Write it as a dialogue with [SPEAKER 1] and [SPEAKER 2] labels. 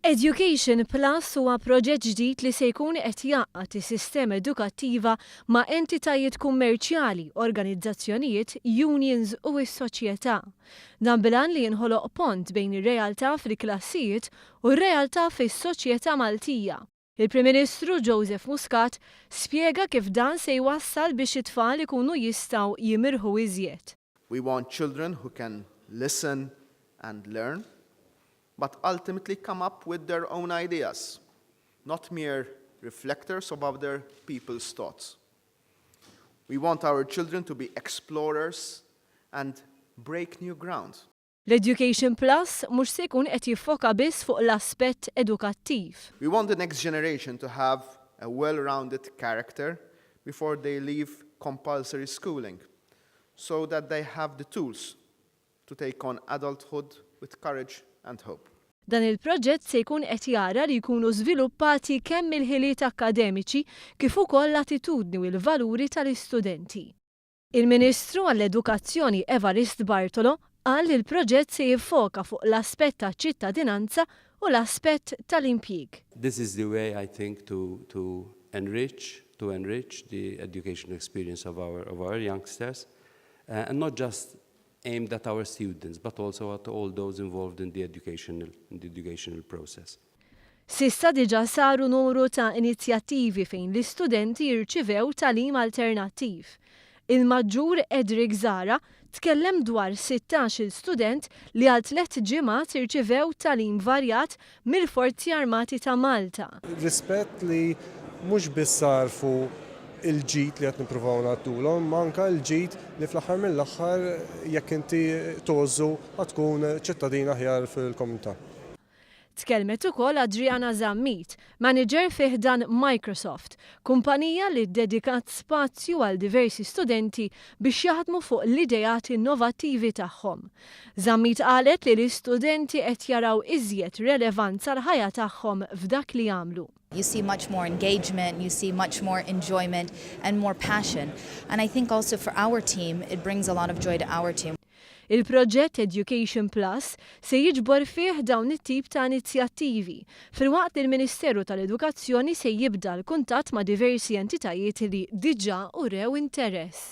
[SPEAKER 1] Education Plus huwa proġett ġdid li se jkun qed jgħaqqad is-sistema edukattiva ma' entitajiet kummerċjali, organizzazzjonijiet, unions u s-soċjetà. Dan bil-għan li jinħoloq pont bejn ir-realtà fil-klassijiet u r-realtà fis-soċjetà Maltija. Il-Prim Ministru Joseph Muscat spjega kif dan se jwassal biex it-tfal ikunu jistgħu jimirħu iżjed.
[SPEAKER 2] We want children who can listen and learn, but ultimately come up with their own ideas, not mere reflectors of other people's thoughts. We want our children to be explorers and break new ground.
[SPEAKER 1] L-Education Plus mhux se jkun qed jiffoka biss fuq l-aspett edukattiv.
[SPEAKER 2] We want the next generation to have a well-rounded character before they leave compulsory schooling, so that they have the tools to take on adulthood with courage and hope.
[SPEAKER 1] Dan il-proġett se jkun qed jara li jkunu żviluppati kemm il-ħiliet akkademiċi kif ukoll l-attitudni u l-valuri tal-istudenti. Il-Ministru għall-Edukazzjoni Evarist Bartolo qal li l-proġett se jiffoka fuq l-aspett ta' ċittadinanza u l-aspett tal-impjieg.
[SPEAKER 3] This is the way, I think, to enrich the education experience of our youngsters, and not just aimed at our students, but also at all those involved in the educational process.
[SPEAKER 1] S'issa diġà saru numru ta' inizjattivi fejn l-istudenti jirċivew tagħlim alternattiv. Il-Maġġur Edric Zara tkellem dwar 16 student li għal 3 ġimgħat irċivew tagħlim varjat mill-Forzi Armati ta' Malta.
[SPEAKER 4] Rispett li mhux biss għarfu il-ġid li qed nippruvaw ngħaddulhom, imma anke l-ġid li fl-aħħar mill-aħħar, jekk inti tgħożżu, tkun ċittadin aħjar fil-komunità.
[SPEAKER 1] Tkellmet ukoll Adriana Zammit, manager fi ħdan Microsoft, kumpanija li dedikat spazju għal diversi studenti biex jaħdmu fuq l-ideat innovattivi tagħhom. Zammit qalet li l-istudenti qed jaraw iżjed relevanza l-ħajja tagħhom f'dak li jagħmlu.
[SPEAKER 5] You see much more engagement, you see much more enjoyment and more passion. And I think also for our team, it brings a lot of joy to our team.
[SPEAKER 1] Il-proġett Education Plus se jiġbor fih dawn it-tip ta' inizjattivi, filwaqt li l-Ministeru tal-Edukazzjoni se jibda l-kuntatt ma' diversi entitajiet li diġà urew interess.